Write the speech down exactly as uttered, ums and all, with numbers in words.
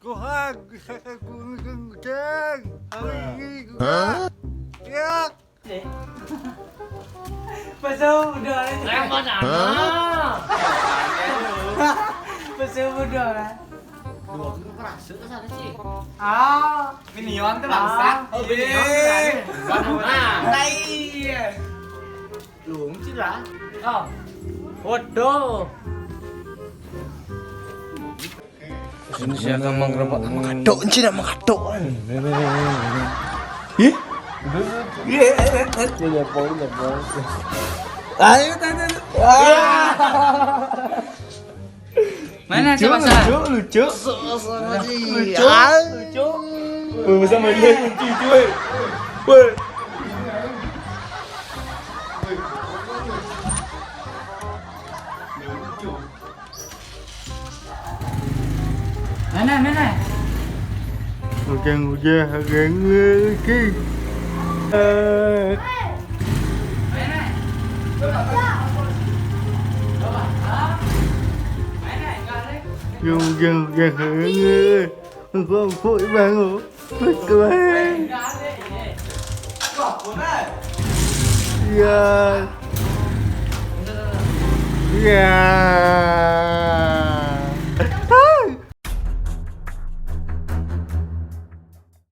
Tuhan, bisa aku ngeceng. Hari ini gua. Ya. Pasal udah. Rambut anak. Pasal udah. Dua minggu kerasa ke sana sih. Ah, minion tuh bangsat. Oh, minion tuh. Nah, iya. Lu sih lah. Oh. Waduh. Sini siapa mang gerobak mang kadok, sini mang kadok. Ih. Iya, iya, iya. Dia nyepong, nyepong. Ayo, tanya. Wah. Mana lucu, coba sana? Lucu, lucu. Lucu, lucu. Woi, sama dia lucu, cuy. Woi. Mana, mana? Hujan, hujan, hujan, hujan. Eh. Hujan, hujan, hujan. Empuk, empuk, bang. Empuk, bang. Ya. Ya.